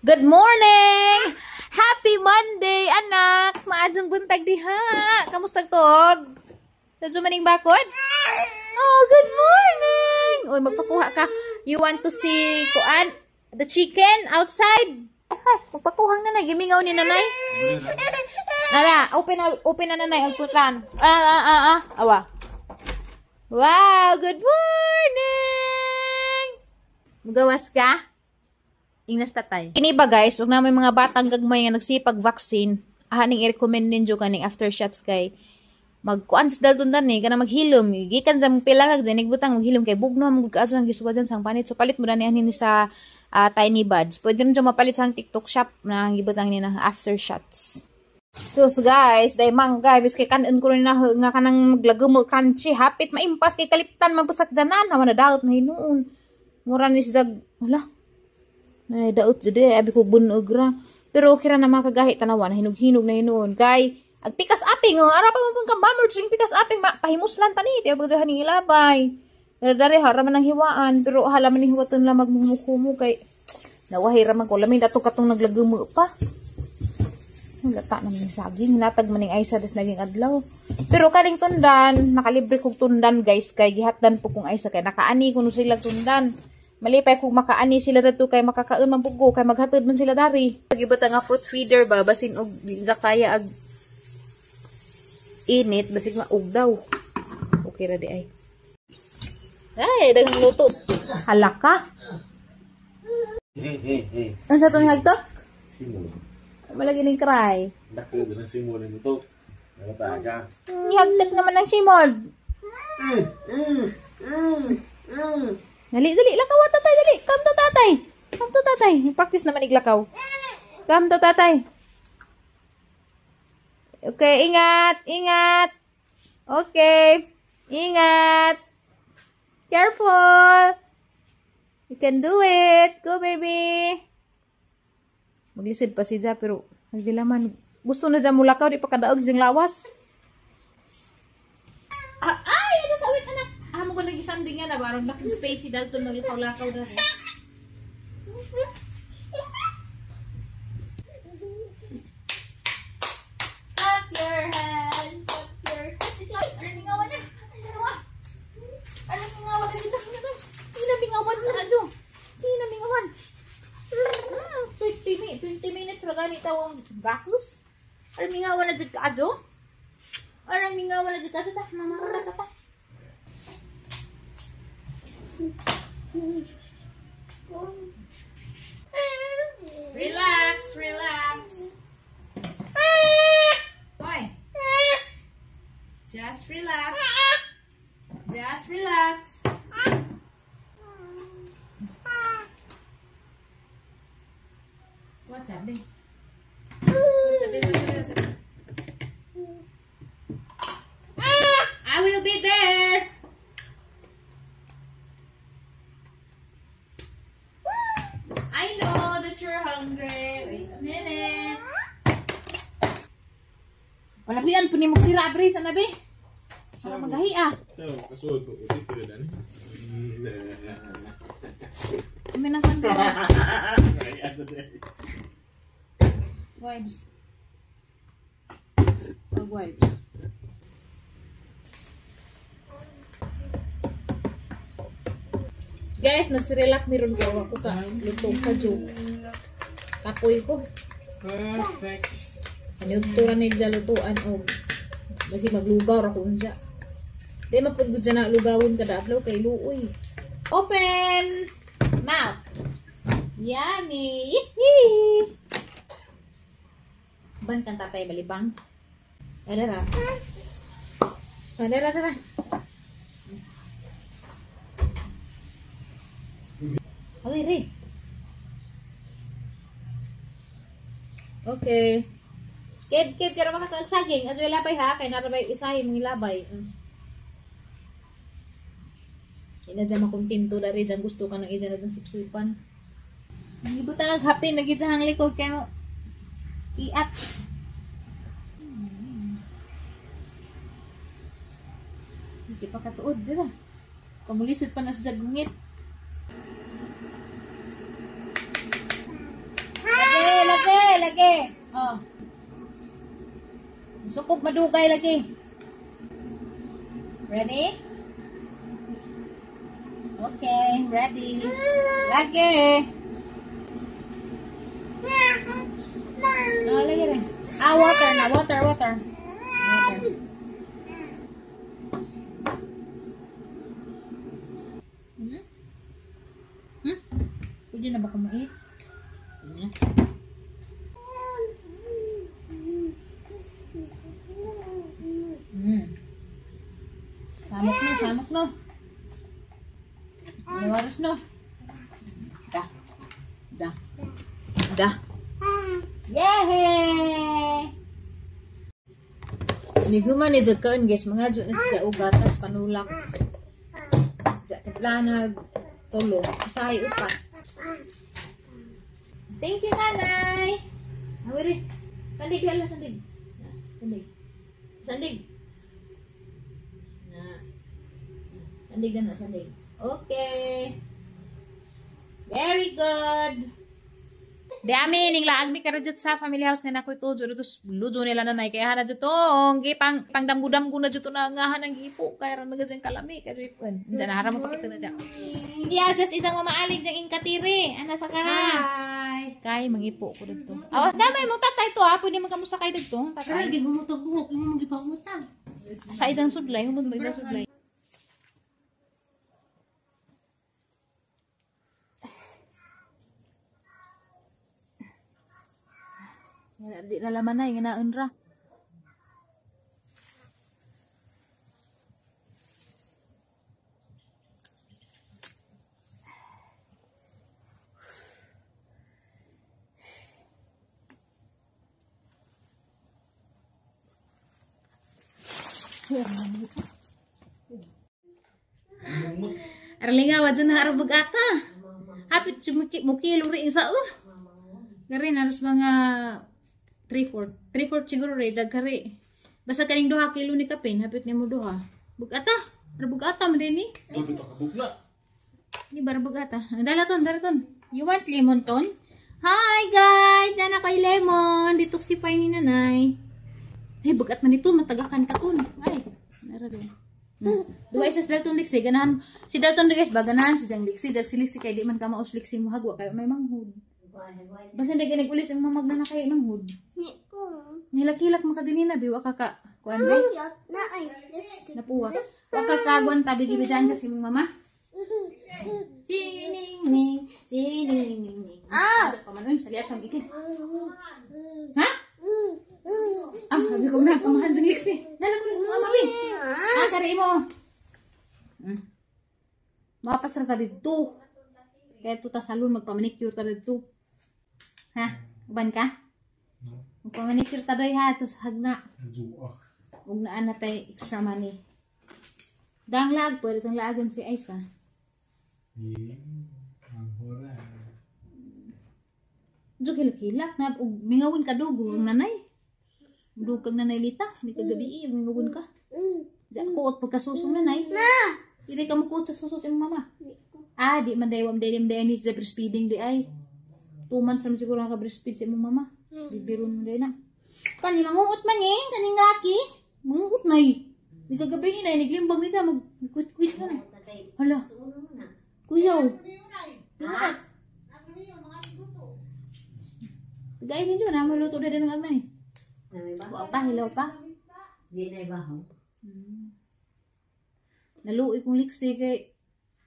Good morning! Happy Monday, anak! Maadjong buntag diha. Kamusta tog? Sadyo maning bakod? Oh, good morning! Uy, magpakuha ka. You want to see kuan the chicken outside? Ay, magpakuhang nanay. Gimingaw ni nanay. Nala, open na, open na nanay ang putan. Ah, ah, ah, ah. Awa. Wow, good morning! Mugawas ka? Ingnas tatay. Kini ba guys, ug na may mga batang gagmay nga nagsipag vaccine, ning i-recommend ninyo kaning after shots kay magkuan sa dalton dan ni kana maghilom gikan sa mong pilangag dyan nagbutang maghilom kay bugno mo gud kaadto ang gisuwa dyan sang panit, so palit mo dani ani ni sa Tiny Buds. Pwede rin dyan mapalit sa TikTok shop na ang gibutang ni na after shots. So guys, day mangga bis kay kanon ko rin na nga kanang maglagumol crunchy hapit maimpas kay kaliptan man pusak danan hawa na daot na hinuon. Mura ni siya wala. Ay daot jud eh abi ko bunog ra. Pero okay ra na makagahi tanawa na hinog-hinog na hinuon kay ag pikas aping oh, ara pa mo pong kambamor sing pikas aping ma, pahimuslan pa ni tiyo pagdahan ni ilabay. Pero dare hara man ang hiwaan pero hala man ni hiwaton la magmumukumo kay nawahi ra man ko lamin dato katong naglagumo pa. Lata naman yung saging. Hinatag man ning Aisa des naging adlaw. Pero kaning tundan, nakalibre kog tundan guys kay gihatdan po kong Aisa kay nakaani kuno sila tundan. Malipay kung makaani sila dadto kay makakaon man pud ko kay maghatod man sila dari. Gibutang nga fruit feeder ba basin og zakaya ag init basig maug daw. Okay ra di ay. Ay, daghang luto. Halaka. Unsa tong hagtok? Simul. Malagi ning cry. Dako ganang simul ni to. Nagataga. Hagtok naman ang simod. Dali, dali, lakaw tatay, dali. Come to tatay. Come to tatay. Practice naman iglakaw. Come to tatay. Okay, ingat, ingat. Okay, ingat. Careful. You can do it. Go, baby. Maglisod pa si Ja, pero nagdilaman. Gusto na dyan mulakaw, di pa kadaog siyang lawas. Ah, ay, ano sa wait, anak. Ah, mo ko nag-isanding nga na, barong laking space si Dalton maglakaw-lakaw na rin. Clap your hand, clap your hand. Ano mingawan niya? Ano mingawan? Ano mingawan na dito? Kina mingawan na adyo. Kina mingawan. 20 minutes ra gani tawang gakus. Ano mingawan na dito adyo? Ano mingawan na dito adyo? Ta, mama ra ta. Relax, relax. Hoy. Just relax. Just relax. What's up, babe? What's up, babe? What's up, babe? I will be there. I know that you're hungry. Wait a minute. Palabian po ni magsira, Abri, sa nabi. Para magahi ah. Kami nang konti. Wipes. Wag wipes. Guys, nagsirelax meron ko ako ka lutong sa joke. Kapoy ko. Perfect. Ano ra ni sa lutuan og basi maglugaw ra ko unja. Di mapud gud na lugawon kada adlaw kay luoy. Open mouth. Yummy. Yee! Ban kang tatay balibang. Adara. Adara, adara. Awi re. Okay. Keb, keb, kaya makakagsaging. Adyo labay ha, kay narabay isahin mong ilabay. Ina dyan makontento dari dyan gusto ka nang ija na dyan sipsipan. Nagibutang aghapin, nagit sa hanglikod kay mo. Iat. Hindi pa katuod, di ba? Kamulisod pa na sa gungit. lagi. Oh. Sukog madugay lagi. Ready? Okay, ready. Lagi. Oh, lagi rin. Ah, water na. Water, water. Water. Hmm? Hmm? Pwede na ba kumain? Hmm. Hmm. Samok na, samok no. Ano oras no? Da. Da. Da. Yay! Niguma ni Jakan guys, mga dyan na sila og gatas panulak. Ja tiplanag tulo, usahay upat. Thank you, nanay. Awiri. Sandig lala, sandig. Sandig. Sandig. Na. Sandig na na, sandig. Okay. Very good. Di ami ning laag mi karon sa family house nga nakoy tujo dito lujo nila nanay kay hana jud tong gi pang pangdamgo-damgo na jud to na nga hanang gipo kay ron nagadyan kalami kay pun. Diyan na mo pakita na diyan. Iya just isang mamaalig diyan inkatiri. Ana sa ka. Hi. Kay mangipo ko didto. Aw, damay mo tatay to ha, pwede man kamo sakay didto. Tatay gi humutog buhok imo gipangutang. Sa isang sudlay, humod mag isang sudlay. Di na laman na, nga naon ra. Arlinga wajan na arabag ata. Hapit mukilo rin sa Garin alos mga 3/4. 3/4 siguro rin jag kari. Basta kaning 2 kilo ni kapin, hapit nimo duha. Bugata. Bugata man din ni. Dapat ka bugla. Ni bara bugata. Dala ton, dala ton. You want lemon ton? Hi guys, dana kay lemon. Dito si Pai ni nanay. Ay, bugat man ito, matagakan ka ton. Ay, nara din. Duwa isa sa Dalton Lixi, ganahan si Dalton guys ba ganahan si Jang Lixi, jag si Lixi kay di man ka maos Lixi mo hagwa kay may manghud. Basta hindi ganig ulis ang mamag na na kayo manghud. Nilak-hilak makaganina biwa ka ka kuan ba? Napuwa. Wa ka kaguan tabi gibijan kasi mong mama. Sining ning, sining ning ning. Ah, paman saliat ang ikin. Ha? Ah, sabi ko na kamahan sa Lixi. Dala ko ng mama bi. Ah, kari mo. Mapasra ta dito. Kaya to ta salon magpa-manicure ta dito. Ha? Uban ka? No. Magpa-manicure ta doy ha, tas hagna. Ug naa na tay extra money. Dang laag pwede tang laagan si Aisa. Ang hora. Jud hilak-hilak na ug mingawon ka dugo ang nanay. Dug kang nanay lita, di ka gabi mingawon ka. Ja kuot pagkasusong nanay. Na. Dili ka mukuot sa susos imong mama. Ah, di man day wam day day ni sa breastfeeding di ay. 2 months naman siguro ka breastfeed sa imong mama. Bibiron mo day na. Kani manguot man eh, kaning laki. Manguot nay. Di ka gabi nay naglimbag nita mag kuit-kuit ka na. Hala. Kuyaw. Manguot. Tagay ninyo na maluto na din ang agnay. Wa pa hilaw pa. Di na ibahaw. Naluoy kong liksi kay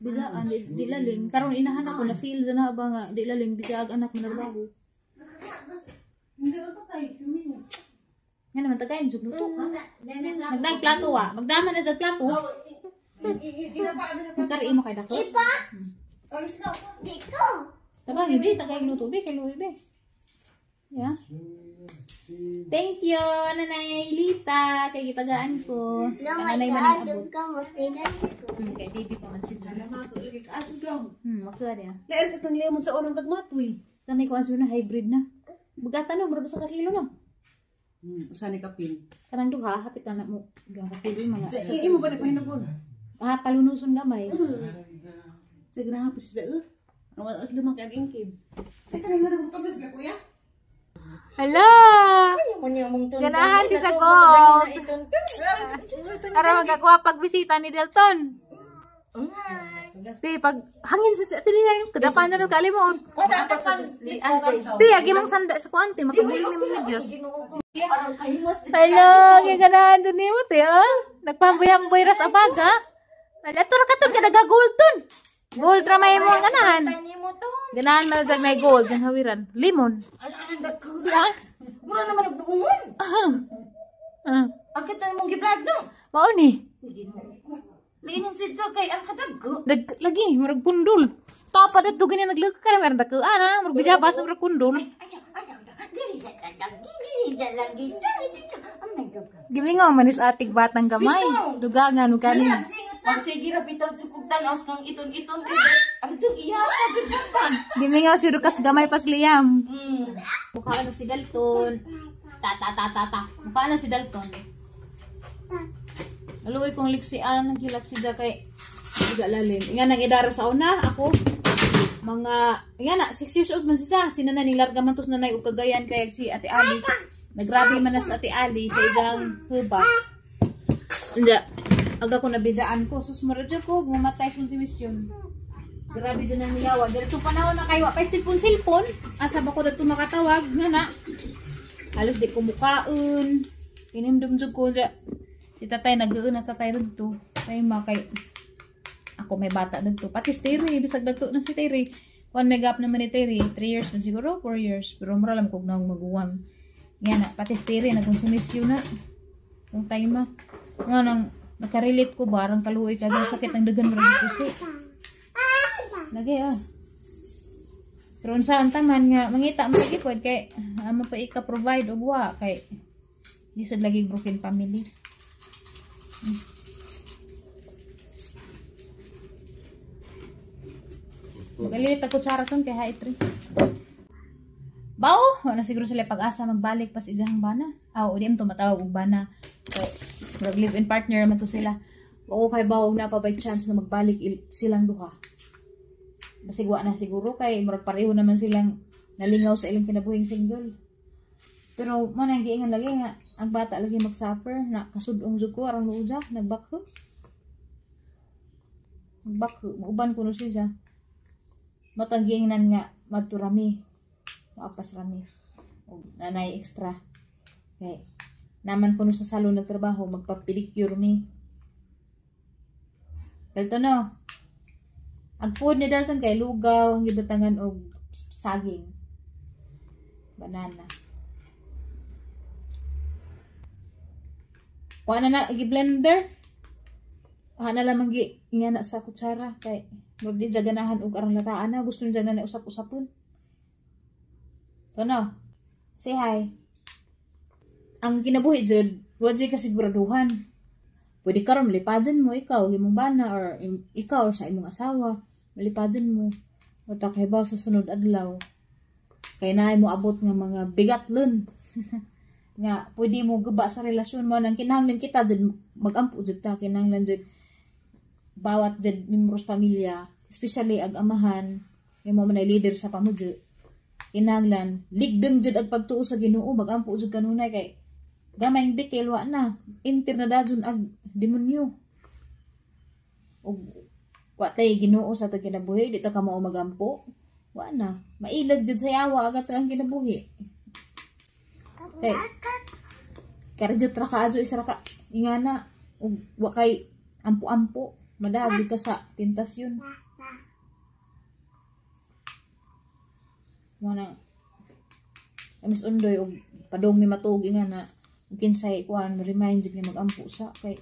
bisaan di lalim karon inahan ako na feel na ba nga di lalim bisag anak manarbaho. Hindi ako tayo sumingo. Nga naman tagay jud luto. Magdang plato wa, magdama na sa plato. Magkari mo kay dako. Ipa. Di ko. Tabang ibi tagay luto bi kay luoy bi. Yeah. Thank you, Nanay Lita. Kay gitagaan ko. No, Nanay my man God, ang abot. ka mo tingnan ko. Kay baby pa man siya. Makuha niya. Lain sa tang lemon sa unang tagmatoy. Kanay ko na hybrid na. Bugata no, murag sa kakilo no. Usa ni kapin. Kanang duha, hapit na mo. Duha ka kilo mga. Imo ba na pahinabon? Ah, palunuson gamay. Sa ginahapos sa Ang as lumang kag ingkib. Ay sa nga mo sila kuya. Hello. Ganahan si sa gold. Ara magakuha pagbisita ni Dalton. Ti pag hangin sa tini kadapan na kalimot. Ti agi mong sanda sa kuan ti makabuli ni mong Diyos. Hello, giganahan dun nimo ti ah. Nagpamboy-hamboy ras abaga. Ala tur katon ka daga gold ton. Gold ra may mo ang ganahan. Ganahan man jag may gold ang hawiran. Limon. Ah. Mura naman nagbuungon. Ah. Akit na imong giblad no. Mao ni. Liinom si kay ang kadagko. Dag lagi murag kundol. Tapa dito ganyan naglaka ka na meron dako ana murag bijabas murag kundol. Gimingaw man is atig batang gamay. Dugangan mo kani. Magsige ra bitaw tsukog tan-aw kang iton-iton. Ang tsuk iya ka jud ka. Gimingaw si Rukas gamay pas liyam. Mukha ano si Dalton. Ta ta ta ta ta. Mukha ano si Dalton. Aluwi kong liksian naghilak si kay Iga lalim. Nga nang idara sa una ako mga nga na 6 years old man siya. Sina na nilarga man tos nanay og Cagayan kay si Ate Ali. Nagrabe man na sa Ate Ali sa idang huba. Unda aga ko nabijaan ko sus maradyo ko mamatay sun si misyon. Grabe dyan ang miyawa. Dito panahon na kayo wa pay silpon-silpon. Asa ba ko dito makatawag nga na. Halos di ko mukaon. Kinindom jud ko dya. Si tatay nag-uuna tatay dito. Tay ma kay ako may bata dito. Pati si Terry, bisag dagko na si Terry. One may gap naman ni Terry. 3 years man siguro, 4 years. Pero mura lang kog naong maguwang. Nga na, pati si Terry nagkonsumisyon na. Kung time ma. Nga nang nakarelate ko barang kaluoy ka sakit ang dagan murag puso. Lagi ah. Pero unsaan taman nga mangita man lagi pod kay amo pa ika-provide og wa kay lisod lagi broken family. Magalit ako tsara ton kay hait rin. Bao, wala siguro sila pag-asa magbalik pas isang bana. Aw, di am tumatawag og bana. Kay murag live-in partner man to sila. Wa ko kay bao na pa by chance na magbalik silang duha. Basig wa na siguro kay murag pareho naman silang nalingaw sa ilang kinabuhing single. Pero man ang giingon lagi nga ang bata lagi mag-suffer na kasudong jud ko aron luja nagbakho. Nagbakho, mauban kuno siya. Matang giingnan nga madturami. Maapas rami. Og nanay extra. Kay naman kuno sa salon nagtrabaho magpa-pedicure mi. Dalton no. Ang food ni Dalton kay lugaw ang gibutangan og saging. Banana. Kuha na na gi-blender. Kuha na lamang gi nga na sa kutsara kay murag di ganahan og arang lataan na gusto niya na usap-usapon. Ano? Say hi. Ang kinabuhi jud, wa jud kasiguraduhan. Pwede karon malipadyan mo ikaw imong bana or ikaw or sa imong asawa, malipadyan mo. Utak hibaw sa sunod adlaw. Kay naay mo abot nga mga bigatlon. Nga pwede mo guba sa relasyon mo nang kinahanglan kita jud magampo jud ta kinahanglan jud bawat jud membros pamilya, especially ag amahan, may mo man ay leader sa pamudyo. Kinahanglan ligdeng jud ag pagtuo sa Ginoo, magampo jud kanunay kay gamay bikil wa na inter na dajon ag demonyo. Og wa tay Ginoo sa atong kinabuhi, di ta ka mao magampo. Wa na, mailag jud sa yawa agat ang kinabuhi. Kay karjut ra ka adyo isa ra ka ingana ug wa kay ampo-ampo madaag ka sa tentasyon. Mo nang Miss Undoy og padung mi matuog ingana ug kinsay kuan remind jud nga magampo sa kay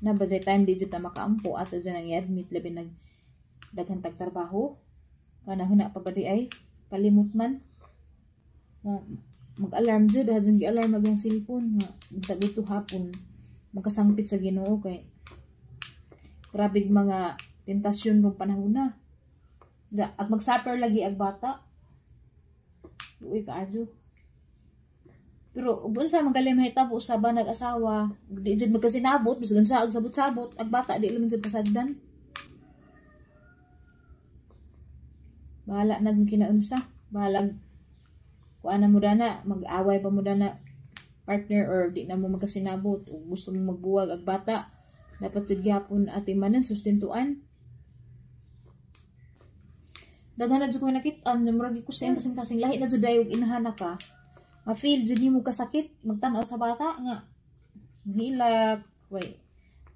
na ba jay time di jud ta makaampo ato jud ang i-admit labi nag daghan tag trabaho panahon na pa ba di ay kalimot man. Mag-alarm jud ha jud gi-alarm ag ang cellphone nga dagito hapon magkasangpit sa Ginoo kay grabe mga tentasyon rong panahon na. Ja, ag mag-suffer lagi ag bata. Uy kaadyo. Pero unsa man gali mahitabo sa ba nag-asawa, di jud magkasinabot bisag unsa ag sabot-sabot ag bata di man jud pasagdan. Bahala nag kinaunsa, bahalag Kuan na mo dana, mag-away pa mo dana partner or di na mo magkasinabot o gusto mo magbuwag ag bata, dapat jud gihapon atimanan, sustentuan. Daghan na jud ko nakit-an, murag ko sa kasing-kasing lahi na jud dayo og inahan na ka. Ma-feel jud nimo kasakit magtan-aw sa bata nga mahilak, way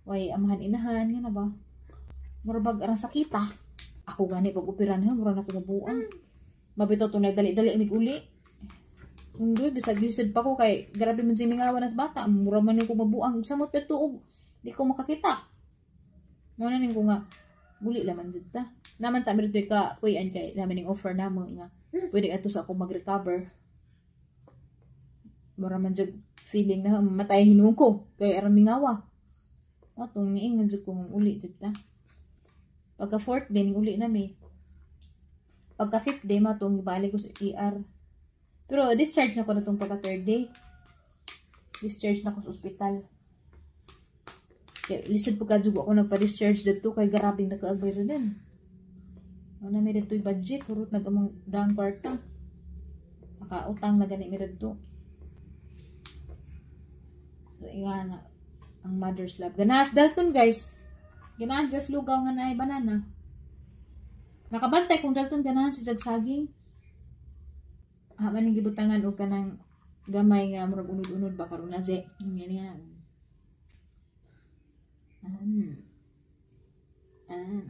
way amahan inahan nga na ba. Mura bag arang sakita. Ako gani pag operan ha, mura na ko mabuang. Mabitaw to nagdali-dali mig uli. Undoy, bisag lisod pa ko kay grabe man si mingawan as bata, mura man ko mabuang samot tuog. Di ko makakita. Mao na ning ko nga uli laman jud ta. Naman ta meron ka kuy kay naman ning offer namo nga pwede ato sa ako mag-recover. Mura man jud feeling na matay hinuon ko kay aron mingawa. Atong niingon jud ko nga uli jud ta. Pagka fourth day ning uli nami. Pagka fifth day mo tong gibalik ko sa ER. Pero discharge na ko na tong pagka third day. Discharge na ko sa ospital. Kaya lisod po ka jud ako nagpa-discharge didto kay grabing nakaagay din. Ano na may dito budget, hurot nag among daang kwarta. Makautang na gani mi didto. So, inga na ang mother's love. Ganahas Dalton, guys. Ganahan siya sa lugaw nga naay banana. Nakabantay kung Dalton ganahan si saging. Ah, maning gibutangan og kanang gamay nga murag unod-unod ba karon na je. Ngani nga. Ah.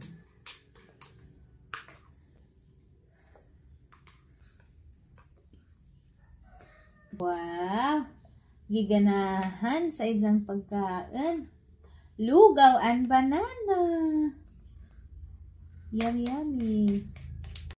Wow! Giganahan sa isang pagkain. Lugaw and banana. Yummy, yummy.